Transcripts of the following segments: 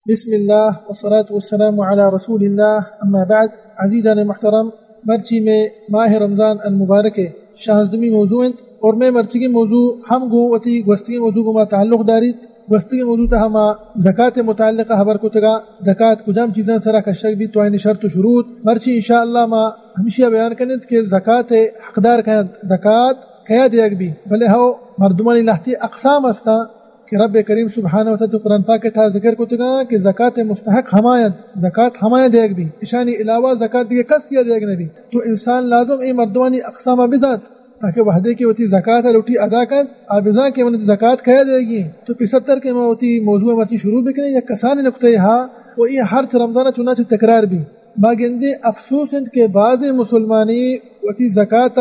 بسم اللہ والصلاة والسلام علی رسول اللہ، اما بعد۔ عزیزان محترم، مرچی میں ماہ رمضان المبارک شانزدمی موضوع انت، اور میں مرچی کی موضوع ہم گو وتی گوستگی موضوع گو ما تعلق داریت۔ گوستگی موضوع تہا ما زکات متعلقہ خبر کتگا، زکات کجام چیزاں سرا کشگ بیت، تو آئین شرط و شروط۔ مرچی انشاءاللہ ما ہمشی بیان کنت کہ زکات حقدار کئے انت، زکات کیا دیگ بی، بلے ہو مردمانی لہتی اقسام استا کہ رب کریم سبحانہ و تعالی قرآن پاک تہا ذکر کتگا کہ زکات مستحق ہماینت، زکات ہمایا دیگ بی، اشانی علاوہ زکات دیگہ کس یا دیگ نبی۔ تو انسان لازم اے مردمانی اقسام بزانت، تاکہ وہدے کہ وتی زکات لوٹی ادا کنت، آ بزان کہ من وتی زکات کیا دیگی۔ تو پیسرتر کہ ما وتی موضوع مرچی شروع بکنیں، یک کسانی نقطہ ہا و اے ہر چہ رمضان چنانچہ تکرار بی۔ ما گندیں افسوس انت کہ بعض مسلمانی وتی زکات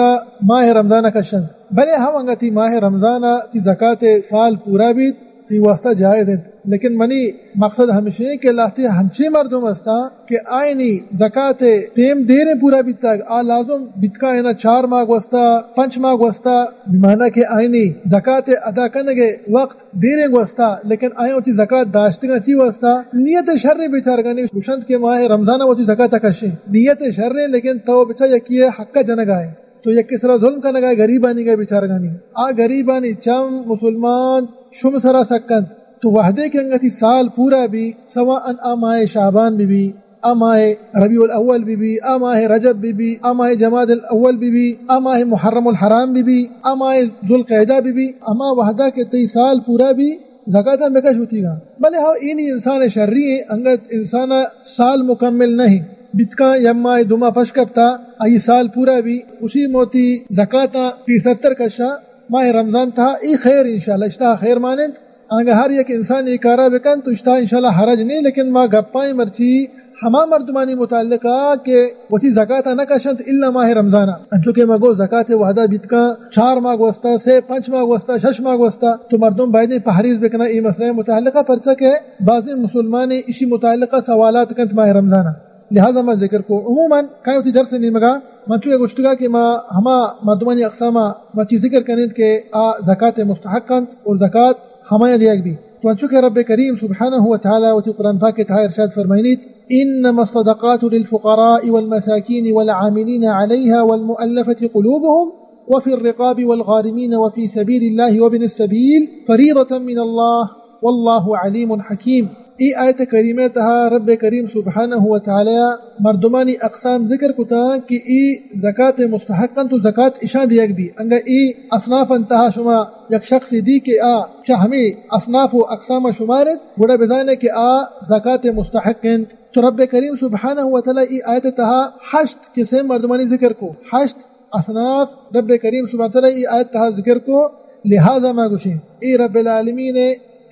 ماہ رمضان کشنت، بلے ہم انگا تی ماہ رمضان تی زکات سال پورا بیت، تی واسطہ جائز انت۔ لیکن منی مقصد ہمشی کہ لہتے ہنچیں مردم ہستاں کہ آئینی زکات ٹیم دیریں پورا بیتگ، آ لازم بیتکا اینا چار ماہ گوستا، پنچ ماہ گوستا، بمانا کہ آئینی زکات ادا کنگے وقت دیریں گوستا، لیکن آیا وتی زکات داشتگاں چی واسطہ؟ نیت شر بیچارگانی گوشنت کہ ماہ رمضان وتی زکات کشیں، نیت شر، لیکن تو بچا یکی حق جنگائے، تو یکی سرا ظلم کنگائے، غریبانی گئے بیچارگانی، آ غریبانی چم مسلمان شم سرا سکنت۔ تو وہدے کہ انگتی سال پورا بی، سواء آ ماہ شعبان بی بی، آ ماہ ربیع الاول بی بی، آ ماہ رجب بی بی، آ ماہ جمادی الاول بی بی، آ ماہ محرم الحرام بی بی، آ ماہ ذوالقعدہ بی بی، ہما وہدا کہ تئی سال پورا بی، زکات ہم بکش وتیگا۔ بلے ہو اینی انسان شری ہیں، انگت انسان سال مکمل نہیں۔ بیتکا یک ماہ دو ماہ پش کپتا، آئی سال پورا بی، اسی موتی زکات پیسرتر کشا، ماہ رمضان تہا، ای خیر انشاءاللہ، اشتا خیر مانند۔ آنگا ہر یک انسان ای کارا بکن تو اشتا انشاءاللہ حرج نہیں، لیکن ما گپائیں مرچی ہما مردمانی متعلقہ کہ وتی زکات نہ کشنت الا ماہ رمضان۔ انچو کہ ما گو زکات وہدا بیتکاں چار ماہ گوستا، سے پنچ ماہ گوستا، شش ماہ گوستا، تو مردم باید پہریز بکنا ای مسئلہ متعلقہ، پرچہ کہ بعضی مسلمان اشی متعلقہ سوالات کنت ماہ رمضان۔ لہذا ما ذکر کو۔ عموماً کائیں وتی درس نیمگا من چو گوشتگا کہ ما ہما مردمانی اقساما مرچی ذکر کنیں کہ آ زکات مستحق انت اور زکات ہمایا دیگ بی۔ تو انچو کہ رب کریم سبحانہ و تعالی وتی قرآن پاک تہا ارشاد فرمائنیت، انما الصدقات للفقراء والمساكين والعاملين عليها والمؤلفة قلوبهم وفي الرقاب والغارمين وفي سبيل الله وابن السبيل فريضة من الله والله عليم حكيم۔ ای آیت کریمہ تہا رب کریم سبحانہ و تعالی مردمانی اقسام ذکر کتاں کہ ای زکات مستحق انت و زکات اشاں دیگ بی۔ انگا ای اصناف انتہا شما یک شخص دی کہ آ چہ ہمیں اصناف و اقسام شمارت، گڑا بزانے کہ آ زکات مستحق انت۔ تو رب کریم سبحانہ و تعالی ای آیت تہا ہشت قسم مردمانی ذکر کو، ہشت اصناف رب کریم سبحانہ و تعالی ای آیت تہا ذکر کو۔ لہذا ما گوشیں، ای رب العالمین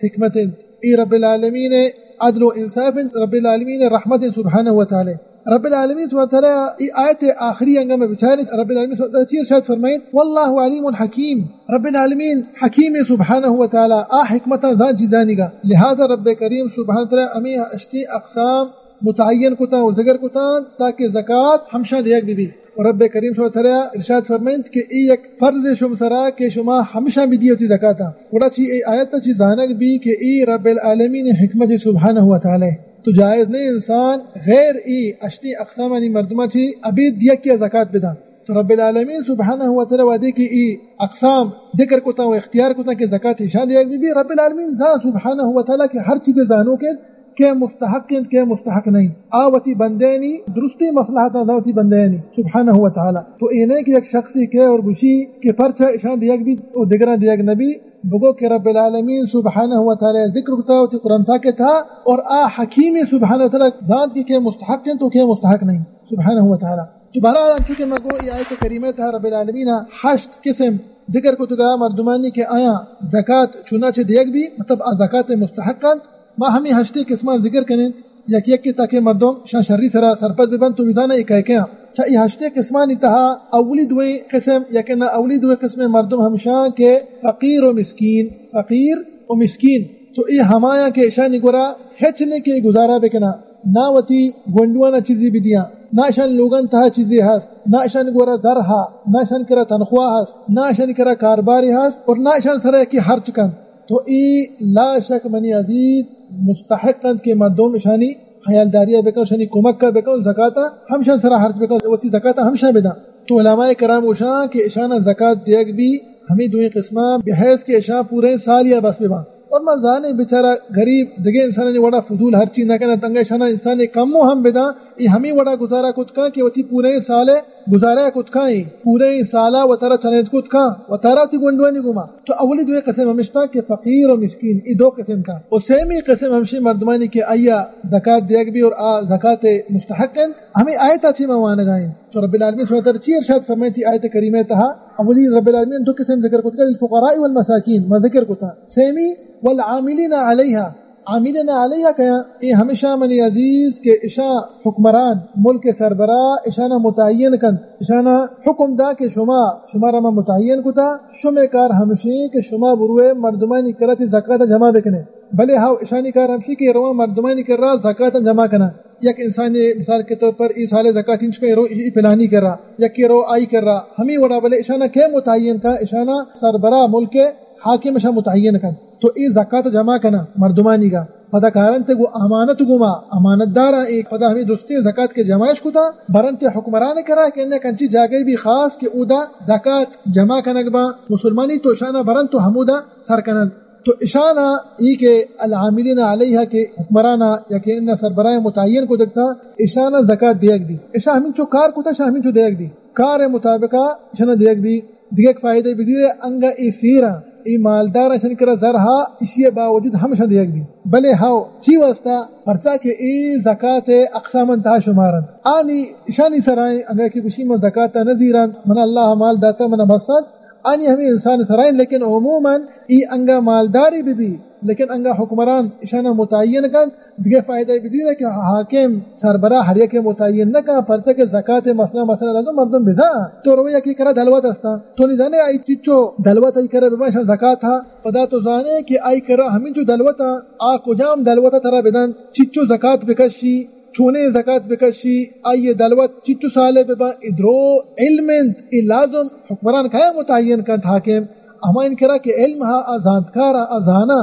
حکمت انت، ای رب العالمین عدل و انصاف انت، رب العالمین رحمت انت سبحانہ و تعالی۔ رب العالمین سبحانہ و تعالی ای آیت آخری انگا میں بچاریں، رب العالمین سبحانہ و تعالی چی ارشاد فرمائیت؟ واللہ علیم حکیم۔ رب العالمین حکیم سبحانہ و تعالی، آ حکمتاں زان چیزانی گا۔ لہذا رب کریم سبحانہ و تعالی ہمیں ہشتیں اقسام متعین کتاں و ذکر کتاں تاکہ زکات ہمشاں دیگ بی بی۔ و رب کریم سبحانہ و تعالی ارشاد فرمائنت کہ ای یک فرض شم سرا کہ شما ہمشاں بدی وتی زکاتا۔ گڑا چی ای آیت چی زانگ بی کہ ای رب العالمین حکمت سبحانہ و تعالی۔ تو جائز نہیں انسان غیر ای ہشتیں اقسامانی مردمہ چی ابید دیگ کیا زکات بداں۔ تو رب العالمین سبحانہ و تعالی وہدے کہ ای اقسام ذکر کتاں و اختیار کتاں کہ زکات ایشاں دیگ بی بی، رب العالمین زان سبحانہ و تعالی کہ ہر چیز زانوک انت، کہ مستحق انت، کہ مستحق نہیں۔ آ وتی بندیانی درستی مصلحتاں زان وتی بندیانی سبحانہ و تعالی۔ تو اے نہیں کہ یک شخصی کہ اور گوشی کہ پرچہ ایشاں دیگ بی و دگراں دیگ نبی، بگو کہ رب العالمین سبحانہ و تعالی ذکر کتا وتی قرآن پاک تہا، اور آ حکیمی سبحانہ و تعالی زانت کہ کہ مستحق انت و کہ مستحق نہیں سبحانہ و تعالی۔ تو بہرحال انچو کہ ما گو ای آیت کریمہ تہا رب العالمین ہشت قسم ذکر کتگا مردمانی کہ آیاں زکات چنانچہ دیگ بی، مطلب آ زکات مستحق انت۔ ما ہمیں ہشتے قسمان ذکر کنیں یک یک کہ تاکہ مردم شان شری سرا سرپد ببنت و بزانہ ای کئے کئے۔ چہ ای ہشتے قسمانی تہا اولی دوئیں قسم یا کہ نہ اولی دوئیں قسم مردم ہمشاں کہ فقیر و مسکین، فقیر و مسکین۔ تو ای ہمایاں کہ اشانی گورا ہچ نے کہ گزارہ بکنا، نہ وتی گونڈوانا چیزی بدیاں، نہ اشان لوگان تہا چیزی ہست، نہ اشان گورا در ہا، نہ اشان کرا تنخواہ ہست، نہ اشان کرا کارباری ہست اور نہ اشان سرا یکی ہرچ کن۔ تو اے لا شک منی عزیز مستحق انت کہ مردم اشانی خیالداری ءَ بکن، اشانی کمک ءَ بکن، زکات ءَ ہمشان سرا خرچ بکن، وتی زکات ءَ ہمشان بدن۔ تو علماء کرام گوشاں کہ اشان زکات دیگ بی ہمے دوئیں قسماں، بحیث کہ اشان پوریں سال یا بس بباں۔ اور ما زانیں بیچارہ غریب دگہ انسانانی وڑا فضول ہرچی نہ کناں، تنگا اشانا انسان کمو ہم بداں، اے ہمے وڑا گزارہ کت کاں کہ وتی پوریں سال گزارہ کت کاں، اے پوریں سالا وتارا چلیت کت کاں، وتارا وتی گونڈوانی گوما۔ تو اولی دوئیں قسم ہمشتا کہ فقیر و مسکین، اے دو قسم تا۔ و سیمی قسم ہمشی مردمانی کہ آیا زکات دیگ بی اور آ زکات مستحق انت، ہمیں آیتا چی ما وانگائیں۔ تو رب العالمین سبحانہ وتعالی چی ارشاد فرمائیں تی آیت کریمہ تہا؟ اولی رب العالمین دو قسم ذکر کتا، للفقراء والمساکین، ما ذکر کتا۔ سیمی والعاملین علیہا، عاملین علیہا کیا؟ اے ہمیشہ منی عزیز کہ اشاں حکمران، ملک سربراہ اشانا متعین کنت، اشانا حکم دا کہ شما، شما را ما متعین کتا، شمے کار ہمشی کہ شما بروے مردمانی کرا تی زکات جمع بکنے۔ بلے ہاو اشانی کار ہمشی کہ رواں مردمانی کرا زکات جمع کنا۔ یک انسانی مثال کے طور پر ای سال زکات انچ کو رو ای پلانی کرا، یکی رو آئی کرا، ہمیں وڑا بلے اشانا کے متعین کا؟ اشانا سربراہ ملک حاکم اشاں متعین کنت۔ تو اے زکات جمع کناں مردمانی گا، پدا کارنت گو امانت گوما، امانت داراں اے پدا ہمیں درستیں زکات کہ جمعش کتا، برنت حکمران کرا کہ انہیں کنچی جاگہی بی خاص کہ اودا زکات جمع کنگ با مسلمانی، تو اشانا برنت تو ہمودا سر کننت۔ تو اشانا ای کہ العاملین علیہا کہ حکمرانا یا کہ انہیں سربراہ متعین کو دکتا، اشانا زکات دیگ بی۔ اشاں ہمینچو کار کتا، اشاں ہمینچو دیگ بی۔ کار مطابقا اشانا دیگ بی۔ دگہ یک فائدہ بدیرے، انگا اے سیراں، اے مالداراں اشانی کرا زر ہا، اشی باوجود ہم اشاں دیگ بی۔ بلے ہاو، چی واسطہ؟ پرچا کہ اے زکات اقساماں تہا شمارن۔ آنی اشانی سرائیں، انگا کہ گوشی من زکات نہ زیران، من اللہ مال داتا، من بسات، آنی ہمیں انسان سرائیں، لیکن عموماً ای انگا مالداری بی بی، لیکن انگا حکمران اشانا متعین کنت، دگہ فائدہ بدیرے کہ حاکم سربراہ ہر یکے متعین نہ کن، پرچہ کہ زکات مسئلہ، مسئلہ لازم مردم بزان۔ تو روے یکی کرا دلوت ہستاں، تو نی زانے آئی چچو دلوت آئی کرا ببا اشاں زکات ہا، پدا تو زانے کہ آئی کرا ہمینچو دلوت ہا، آ کجام دلوت ترا بدنت، چچو زکات بکشی، چونیں زکات بکشی، آئی دلوت چچو سالے ببا، اے درو علم انت، اے لازم حکمران کیا متعین کنت؟ حاکم۔ ہما ان کرا کہ علم ہا، آ زانتکار، آ زانا۔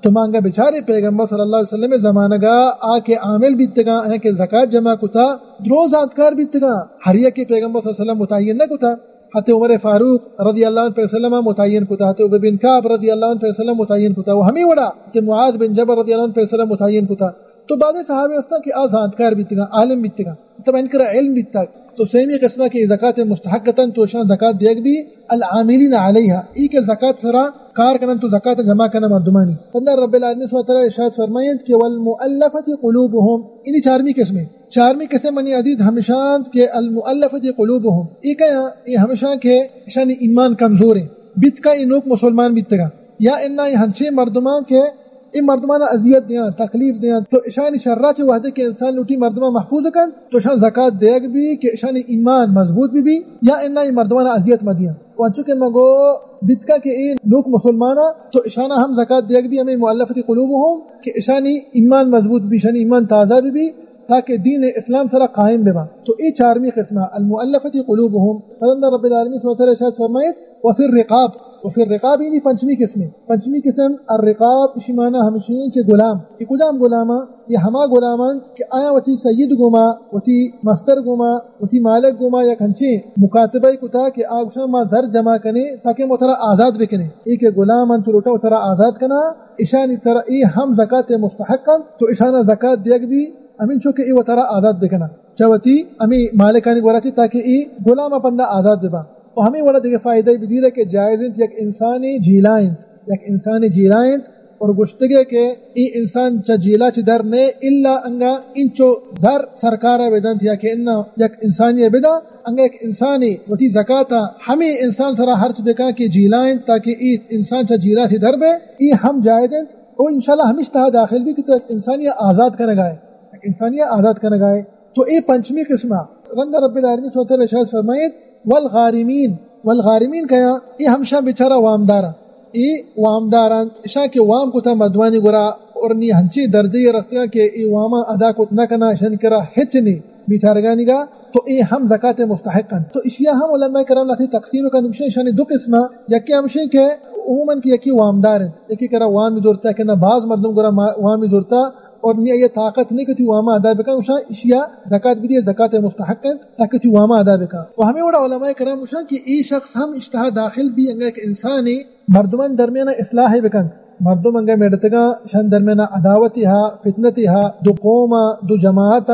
تو مانگا بچارے پیغمبر صلی اللہ علیہ وسلم زمانگا آ کہ عامل بیتگاں، آ کہ زکات جمع کتا، درو زانتکار بیتگاں، ہر یکے پیغمبر صلی اللہ علیہ وسلم متعین نہ کتا۔ حضرت عمر فاروق رضی اللہ عنہ پیغمبر صلی اللہ علیہ وسلم متعین کتا، حضرت ابی بن کعب رضی اللہ عنہ پیغمبر صلی اللہ علیہ وسلم متعین کتا، و ہمیں وڑا حضرت معاذ بن جبل رضی اللہ عنہ پیغمبر صلی اللہ علیہ وسلم متعین کتا۔ تو بعض صحابہ ہستاں کہ آ زانتکار بیتگاں، عالم بیتگاں، مطلب ان کرا علم بیتگ۔ تو سیمی قسمہ کہ زکات مستحق اتن تو اشاں زکات دیگ بی العاملین علیہا، ای کہ زکات سرا کار کنن تو زکات جمع کنن مردمانی۔ اللہ رب العالمین سبحانہ وتعالی ارشاد فرمائنت کہ والمؤلفۃ قلوبہم، انی چارمی قسمے۔ چارمی قسم منی عزیز ہمشانت کہ المؤلفۃ قلوبہم، ای کیا؟ ای ہمشاں کہ اشانی ایمان کمزوریں، بیتکا ای نوک مسلمان بیتگا، یا انا ای ہنچیں مردماں کہ اے مردمانا اذیت دیاں، تکلیف دیاں، تو اشانی شرا چہ وہدے کہ انسان لوٹی مردماں محفوظ کنت، تو اشاں زکات دیگ بی کہ اشانی ایمان مضبوط بی بی، یا انا اے مردمانا اذیت مدیاں۔ و انچو کہ من گو بیتکا کہ اے نوک مسلمانا، تو اشانا ہم زکات دیگ بی ہمیں مؤلفۃ قلوبہم کہ اشانی ایمان مضبوط بی، اشانی ایمان تازہ بی بی، تاکہ دین اسلام سرا قائم بباں۔ تو اے چارمی قسمہ المؤلفۃ قلوبہم۔ پرندہ رب العالمین سبحانہ وتعالی ارشاد فرمائیت، وفی الرقاب، وفی الرقاب یعنی پنچمی قسمے۔ پنچمی قسم الرقاب، اشی معنی ہمشی کہ غلام۔ یہ کجام غلام انت؟ یہ ہما غلام انت کہ آیا وتی سید گوما، وتی مستر گوما، وتی مالک گوما یک ہنچیں مکاتبہ کتا کہ آ گوشاں ما زر جمع کنے تاکہ ما ترا آزاد بکنے۔ یہ کہ غلام انت، تو لوٹا ترا آزاد کنا، اشانی ترا ای ہم زکات مستحق انت، تو اشانا زکات دیگ بی، ہمینچو کہ ای وتارا آزاد بکناں چہ وتی ہمے مالکانی گورا چہ، تاکہ ای غلام ء پندا آزاد بباں۔ و ہمے وڑا دگہ فائدہ بدیرے کہ جائز انت یک انسانے جیلا انت، یک انسانے جیلا انت اور گوشتگے کہ ای انسان چہ جیلا چہ در نئے الا انگا انچو زر سرکار ء بدنت یا کہ انا یک انسانی ء بدا، انگا یک انسانے وتی زکات ء ہمے انسان سرا ہرچ بکاں کہ جیلا انت، تاکہ ای انسان چہ جیلا چہ در بے، ای ہم جائز انت۔ او انشاءاللہ ہمیش تہا داخل بی کہ تو یک انسانی آزاد کنگا ئے، یک انسانی آزاد کنگا ئے۔ تو اے پنچمی قسمہ رند رب العالمین سبحانہ وتعالی ارشاد فرمائیت، والغارمین، والغارمین کیا؟ اے ہمشاں بیچارہ وامداراں، اے وامداراں، اشاں کہ وام کتا مردمانی گورا اور نی ہنچی درجے رستگاں کہ اے واما ادا کت نہ کنا، اشانی کرا ہچ نی بیچارگانی گا۔ تو اے ہم زکات مستحق انت۔ تو اشیا ہم علماء کرام لہتے تقسیم کن، گوشن اشانی دو قسمہ، یکے ہمشیں کہ عموماً کہ یکی وامدار انت، یکی کرا وامی زرتا کہ نہ باز مردم گرا ما-، وامی زرتا اور نی آئی طاقت نہیں کہ تی واما ادا بکن، گوشاں اشیا زکات بدی، زکات مستحق انت تاکہ تی واما ادا بکن۔ و ہمیں وڑا علماء کرام گوشاں کہ ای شخص ہم اشتہا داخل بھی، انگا ایک انسانی مردمان درمیان اصلاح بکن، مردم انگا میڑتگاں، شان درمیان عداوتی ہا، فتنتی ہا، دو قوم، دو جماعت،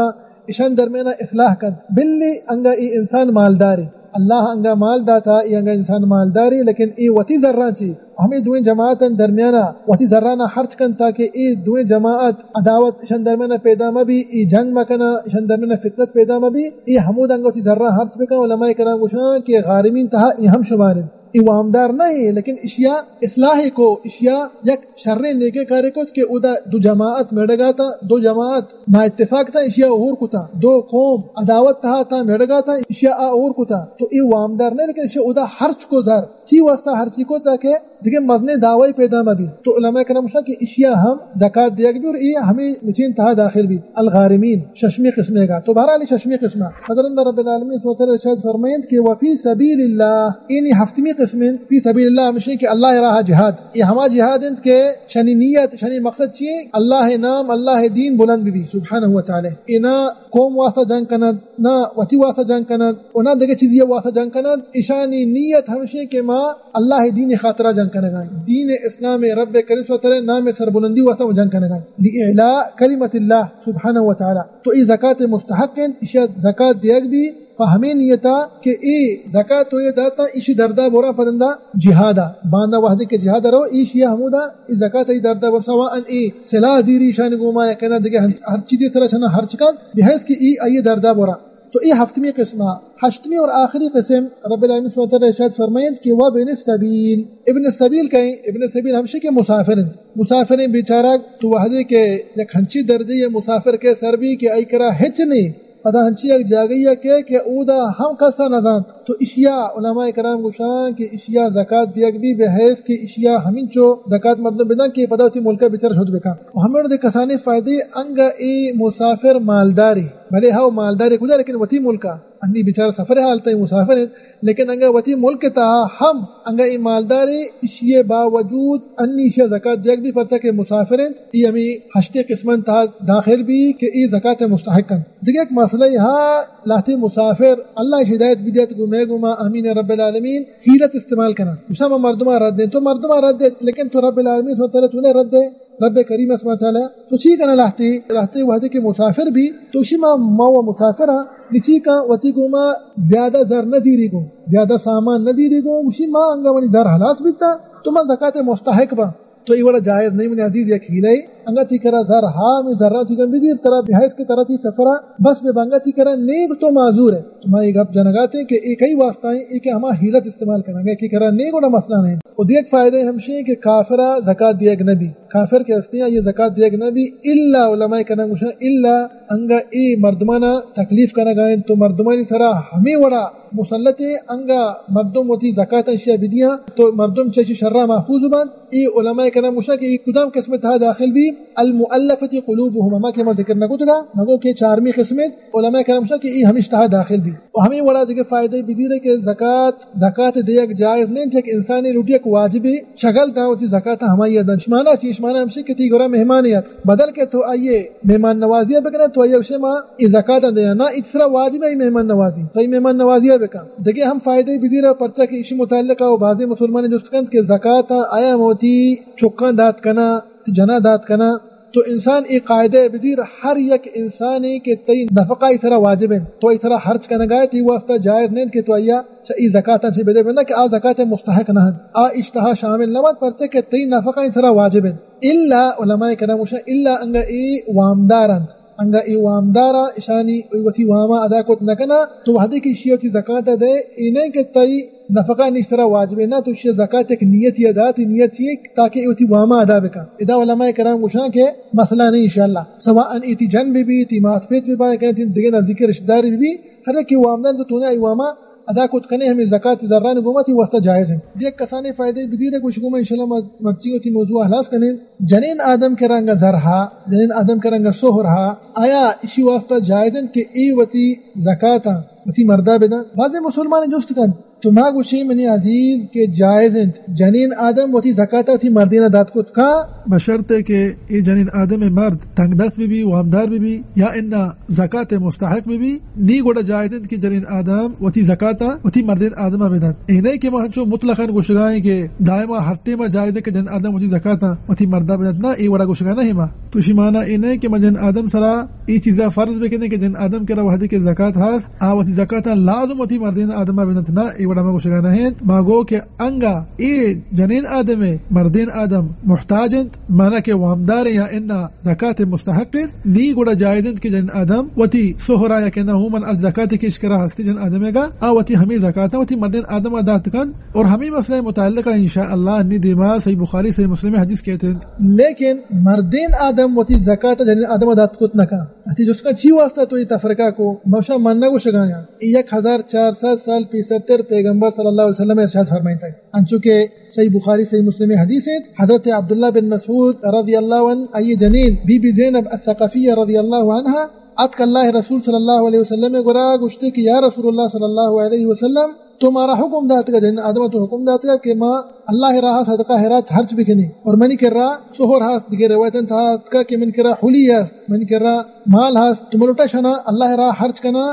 ایشان درمیان اصلاح کنت۔ بلی انگا ای انسان مالداری، اللہ انگا مال داتا، ای انگا انسان مالداری، لیکن ای وتی زراں چی ہمیں دوئیں جماعتاں درمیانا وتی زرانا خرچ کنت تاکہ ای دوئیں جماعت عداوت ایشان درمیانا پیدا مبی، ای جنگ مکنا، ایشان درمیانا فتنت پیدا مبی، ای ہمود انگا وتی زراں خرچ بکن۔ علماء کرام گوشاں کہ غارمین تہا ای ہم شمار انت۔ ای وامدار نہ ایں، لیکن اشیا اصلاح کو، اشیا یک شریں نیکیں کارے کت کہ اودا دو جماعت میڑگا تا، دو جماعت نا اتفاق تا، اشیا اور کتا، دو قوم عداوت تہا تا میڑگا تا، اشیا آ اور کتا۔ تو ای وامدار نہ، لیکن اشیا اودا ہرچ کو زر، چی واسطہ ہرچی کو؟ تاکہ دیگہ مزنیں دعوائی پیدا مہ بی۔ تو علماء کرام گوشاں کہ اشیا ہم زکات دیگ بی اور ای ہمیں مچین تہا داخل بی۔ الغارمین، ششمی قسمے گا۔ تو بہرحال ای ششمی قسمہ۔ پدا رند رب العالمین سبحانہ وتعالی ارشاد فرمائنت کہ وفی سبیل اللہ، اینی ہفتمی قسم انت، فی سبیل اللہ ہمشی کہ اللہ راہ جہاد۔ یہ ہما جہاد انت کہ شنی نیت، شنی مقصد چی انت؟ اللہ نام، اللہ دین بلند بی سبحانہ وتعالی۔ اینا قوم واسطہ جنگ کنند، نہ وتی واسطہ جنگ کنند، و نہ دگہ چیزی واسطہ جنگ کنند۔ اشانی نیت ہمشی کہ ما اللہ دین خاطرہ جنگ کنگا ایں، دین اسلام، رب کریم سبحانہ وتعالی نام سربلندی واسطہ جنگ کنگا ایں، لإعلاء کلمۃ اللہ سبحانہ وتعالی۔ تو ای زکات مستحق انت، اشیا زکات دیگ بی، پہ ہمیں نیتا کہ ای زکات تو یہ داتا، ایشی دردا برا پرندا جہادا، باندا وحدی کہ جہادا رو، ایشی ہمودا ای زکات ای دردا بر، سواء ای سلاح زیری شان گوما یا کنا دگہ ہر، ہر چیزی طرح شنا ہرچ کن، بحیث کہ ای ای دردا برا۔ تو اے ہفتمی قسم ء۔ ہشتمی اور آخری قسم، رب العالمین سبحانہ وتعالی ارشاد فرمائنت کہ وابن السبیل۔ ابن السبیل کئے؟ ابن السبیل ہمشی کہ مسافر انت۔ مسافریں بیچارہ تو وہدے کہ یک ہنچی درجہ یہ مسافر کے سر بی کہ ای کرا ہچ نہیں، پدا ہنچی یک جاگہی کہ، کہ اودا ہم کسا نزانت۔ تو اشیا علماء کرام گوشان کہ اشیا زکات دیگ بی، بحیث کہ اشیا ہمینچو زکات مردم بدن کہ پدا وتی ملک بچار شد بکن۔ و ہمیں دے کسانی فائدے انگا اے مسافر مالداری، بلے ہاو مالداری کجا، لیکن وتی ملکا۔ انی بیچارہ سفر حالت ء مسافر انت، لیکن انگا وتی ملک تہا ہم انگا اے مالدارے، اشی باوجود انی اشیا زکات دیگ بی، پرچا کہ مسافر انت۔ ای ہمیں ہشتے قسمان تہا داخل بی کہ ای زکات مستحق انت۔ دگہ یک مسئلہ ہا، لہتے مسافر اللہ اش ہدایت بدیت گو مئے گوما، آمین رب العالمین، حیلت استعمال کنن۔ گوشاں ما مردما رد دیں، تو مردما رد دے، لیکن تو رب العالمین سبحانہ وتعالی تو نے رد دے۔ رب کریم سبحانہ وتعالی تو چی کنا لہتے؟ لہتے وہدے کہ مسافر بی، تو شی ما، ما و مسافر ہاں، نی چی کن وتی گوما زیادہ زر نہ دیری گو، زیادہ سامان نہ دیری گو، گوشی ما انگا منی زر ہلاس بیتا، تو من زکات مستحق با۔ تو ای وڑا جائز نہیں منی عزیز، یک حیلہ ہے۔ انگا تی کرا زر ہا، می زرا تی گم بدیر، ترا بحیث کہ ترا تی سفرا بس بے بنگا تی کرا نیگ تو معذور ہے۔ تو ما یہ گپ جنگاتے کہ ای کئی واسطہ ہیں، ای کہ ہما حیلت استعمال کرنا گے کہ کرا نیگ وڑا مسئلہ نہیں۔ و دیگ فائدہ ہمشی کہ کافرا زکات دیگ نبی۔ کافر کہ ہستی ہیں، یہ زکات دیگ نہ بی، الا علماء کرام گوشن، الا انگا اے مردمانا تکلیف کنگا انت، تو مردمانی سرا ہمیں وڑا مسلط ہیں، انگا مردم وتی زکات اشیا بدیاں، تو مردم چشی شرا محفوظ بند۔ اے علماء کرام گوشن کہ اے کدام قسم تہا داخل بی؟ المؤلفة قلوبهم، ہما کہ ما ذکر نہ کتگا، مگو کہ چارمی قسم انت، علماء کرام گوشن کہ اے ہمیش تہا داخل بی۔ و ہمیں وڑا دگہ فائدہ بدیرے کہ زکات، زکات دیگ جائز نہیں، یک انسانی لوٹی یک واجبی شغل دا وتی زکات ہمائی ادا۔ شمانا چی؟ شمانا ہمشی کہ تی گورا مہمانی ات، بدل کہ تو آئیے مہمان نوازی بکنے، تو آئیے گوشے ما ای زکات دینا، نہ، ای سرا واجب ہے ای مہمان نوازی، تو ای مہمان نوازی بکن۔ دگہ ہم فائدہ بدیرے، پرچا کہ اسی متعلقہ و بعضی مسلمان جست کنت کہ زکات آیا موتی چکان دات کنا، جنا دات کنا، تو انسان اے قاعدہ بدیر، ہر یک انسانے کہ تئی نفقہ ای سرا واجب انت، تو ای سرا خرچ کنگا ہے، تی واسطہ جائز نہیں کہ تو آیا چہ ای زکات چی بدے بندہ کہ آ زکات مستحق نہ انت، آ اشتہا شامل نہ بات، پرچہ کہ تئی نفقہ ای سرا واجب انت۔ الا علماء کرام گوشن، الا انگا ای وامدار انت، انگا ای وامدارا اشانی وتی واما ادا کت نہ کنا، تو وہدے کہ اشی وتی زکات دے، ای نہیں کہ تئی نفقہ نی سرا واجب ہے، نہ تو اشی زکات یک نیتی ادا، تی نیت چی ہے تاکہ ای وتی واما ادا بکن۔ ادا علماء کرام گوشان کہ مسئلہ نہیں انشاءاللہ۔ سواء ای تی جن بی بی، تی مات پیت بی بی، کہ تی دگہ نزدیک رشتہ دار بی بی، ہر یکی وامدار تو تونے ای واما ادا کت کنے، ہمیں زکات زران گوما تی واسطہ جائز ہیں۔ دیکھ کسانے فائدے بدیرے گوش گوما انشاءاللہ ما مرچی وتی موضوع خلاص کنے۔ جنین آدم کے رنگ زرہا، جنین آدم کے رنگ سہرہا، آیا اشی واسطہ جائز ہیں کہ ای وتی زکاتا وتی مردا بدن؟ بعض مسلمان جست کن تو ما گوشیں منی عزیز کہ جائز انت جنین آدم وتی زکات وتی مردین دات کت کاں، بشرطے کہ اے جنین آدم مرد تنگ دست بہ بی، وامدار بہ بی، یا انا زکات مستحق بہ بی، نی گڑا جائز انت کہ جنین آدم وتی زکات وتی مردین آدم بدنت۔ اے نہ کہ ما ہنچو مطلقاً گوشگائیں کہ دائما ہر ٹیما جائز انت کہ جنین آدم وتی زکات وتی مردا بدنت، نہ، اے وڑا گوشگا نہ ما۔ تو شی معنی اے نہ کہ ما جنین آدم سرا اے چیزا فرض بکنیں کہ جنین آدم کرا وہدے کہ زکات ہست، آ وتی زکات لازم وتی مردین آدم بدنت، نہ، اے وڑا ما گوشگا نہ انت۔ ما گو کہ انگا اے جنین آدم مردین آدم محتاج انت، معنی کہ وامدار یا انا زکات مستحق انت، نی گڑا جائز انت کہ جنین آدم وتی سہرا یا کہ نہ ہو من از زکات کش کرا ہستی جنین آدم گا، آ وتی ہمیں زکات وتی مردین آدم دات کن۔ اور ہمیں مسئلہ متعلقہ انشاءاللہ نی دیما صحیح بخاری صحیح مسلم حدیث کہتے ہیں۔ لیکن مردین آدم وتی زکات جنین آدم دات کت نہ کن۔ اتی جس کا چی واسطہ تو یہ تفرقہ کو؟ موشا من نہ گوشگایا۔ یک ہزار چار سد سال پیسرتر پیغمبر صلی اللہ علیہ وسلم ارشاد فرمائیں تک۔ انچو کہ صحیح بخاری صحیح مسلم حدیث انت، حضرت عبداللہ بن مسعود رضی اللہ عنہ، آئی جنین بی بی زینب الثقفیہ رضی اللہ عنہا اتک اللہ رسول صلی اللہ علیہ وسلم گورا، گوشتے کہ یا رسول اللہ صلی اللہ علیہ وسلم، تو مارا حکم داتگا، جنین آدم تو حکم داتگا کہ ما اللہ راہ صدقہ خیرات خرچ بکنی، اور منی کرا سہر ہست، دیگه روایتن تھا اتکا کہ من کرا حلی ہست، من کرا مال ہست، تو ملوٹا شنا اللہ راہ خرچ کنا،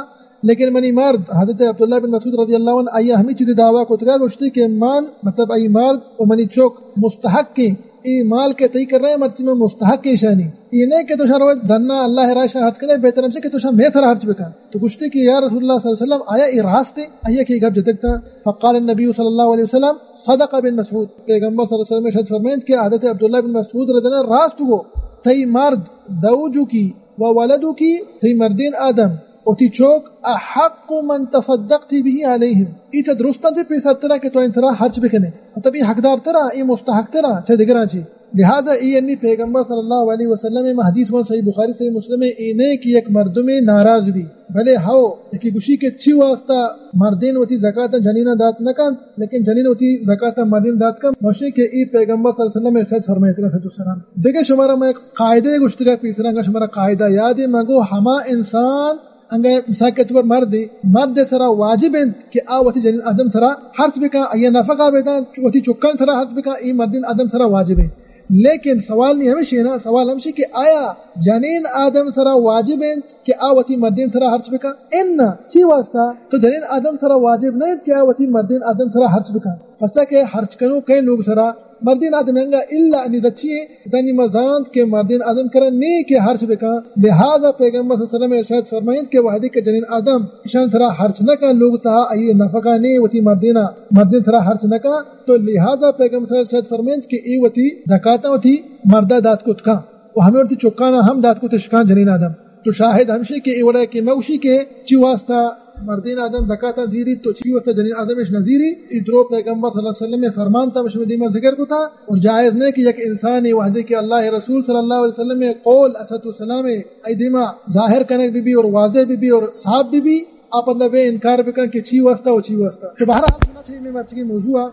لیکن منی مرد حضرت عبداللہ بن مسعود رضی اللہ عنہ آئی ہمیں چیز دعویٰ کتگا، گوشتی کہ من، مطلب آئی مرد و منی چوک مستحق ہیں اے مال کہ تئی کر رہے ہیں، مرچی من مستحق ہیں شانی۔ اے نہیں کہ تو شان روز دنا اللہ راہ شان خرچ کرے، بہتر ہمشہ کہ تو شان میں تھرا خرچ بکن۔ تو گوشتی کہ یا رسول اللہ صلی اللہ علیہ وسلم، آیا اے راست ہے؟ آیا کہ گپ جتکتا؟ فقال النبی صلی اللہ علیہ وسلم، صدق بن مسعود۔ پیغمبر صلی اللہ علیہ وسلم ارشاد فرمائند کہ حضرت عبداللہ بن مسعود رضی اللہ عنہ راست گو، تئی مرد، زوجکی و ولدکی، تئی مردین آدم، وتی چوک، احق من تصدقت به علیهم، ای چہ درستاں چہ پیسر ترا کہ تو انت را خرچ بکنے، مطلب ای حقدار ترا، ای مستحق ترا چہ دگراں چی۔ لہذا ای انی پیغمبر صلی اللہ علیہ وسلم، ما حدیث وان صحیح بخاری صحیح مسلم، ای نہ کہ یک مردمے ناراض بی، بلے ہو یکی گوشی کہ چی واسطہ مردین وتی زکات جنینا دات نہ کنت، لیکن جنین وتی زکات مردین دات کن، مشی کہ ای پیغمبر صلی اللہ علیہ وسلم ارشاد فرمائے، علیہ الصلوۃ والسلام۔ دیگه شمارا ما یک قاعدہ گوشتگا پیسرانگا، شمارا قاعدہ یادے، مگو ہما انسان انگا مثال کے طور پر مردے، مرد سرا واجب انت کہ آ وتی جنین آدم سرا خرچ بکا، آیا نفقہ بدان، وتی چکان سرا خرچ بکا، ای مردین آدم سرا واجب انت۔ لیکن سوال نہیں ہمیشی نا، سوال ہمشی کہ آیا جنین آدم سرا واجب انت کہ آ وتی مردین سرا خرچ بکا؟ انا، چی واسطہ؟ تو جنین آدم سرا واجب نہ انت کہ آ وتی مردین آدم سرا خرچ بکا۔ پرچا کہ خرچ کنو کئی لوگ سرا مردین آدم انگا الا انی دچی انت، دانی ما زانت کہ مردین آدم کرا نی کہ خرچ بکن، لہذا پیغمبر صلی اللہ علیہ وسلم ارشاد فرمائند کہ وہدی کہ جنین آدم اشان سرا خرچ نہ کن، لوگ تہا آئی نفقہ نی وتی مردینا، مردین سرا خرچ نہ کن، تو لہذا پیغمبر صلی اللہ علیہ وسلم ارشاد فرمائند کہ ای وتی زکاتا وتی مردا دات کت کن و ہمیں وتی چکانا ہم دات کت اشکان جنین آدم۔ تو شاہد ہمشی کہ ای وڑا کہ مگوشی کہ چی واسطہ مردین آدم زکاتا زیری تو چی واسطہ جنین آدمش نہ زیری، ای درو پیغمبر صلی اللہ علیہ وسلم فرمان تا شما دیما ذکر کتا، اور جائز نہیں کہ یک انسانی وہدے کہ اللہ رسول صلی اللہ علیہ وسلم قول علیہ الصلوۃ والسلام ای دیما ظاہر کنگ بی بی اور واضح بی بی اور صاف بی بی، آپ اندر بے انکار بکن کہ چی واسطہ و چی واسطہ۔ تو بہرحال سنا چاہیے میں مرچی موضوع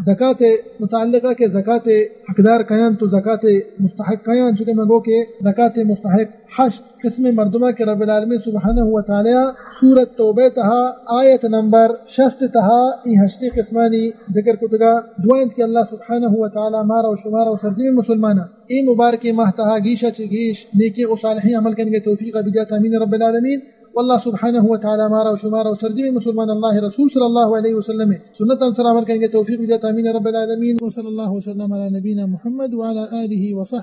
زکات متعلقہ کہ زکات حقدار کیان تو زکات مستحق کیان، چونکہ میں گو کہ زکات مستحق ہشت قسم مردمہ کہ رب العالمین سبحانہ و تعالی سورۃ توبہ تہا آیت نمبر شست تہا ای ہشتی قسمانی ذکر کتگا۔ دعا انت کہ اللہ سبحانہ و تعالی مارا و شمارا و سرجمی مسلمانا ای مبارکی ماہ تہا گیشا چی گیش نیکی و صالحی عمل کنگے توفیق بدیات، آمین رب العالمین۔ واللہ سبحانہ و تعالی مارا و شمارا و سرجمی مسلمان اللہ رسول صلی اللہ علیہ وسلم سنت انصر عمل کنگے توفیق بدیات، آمین رب العالمین۔ وصلی اللہ وسلم علی نبینا محمد وعلی آلہ وصحبہ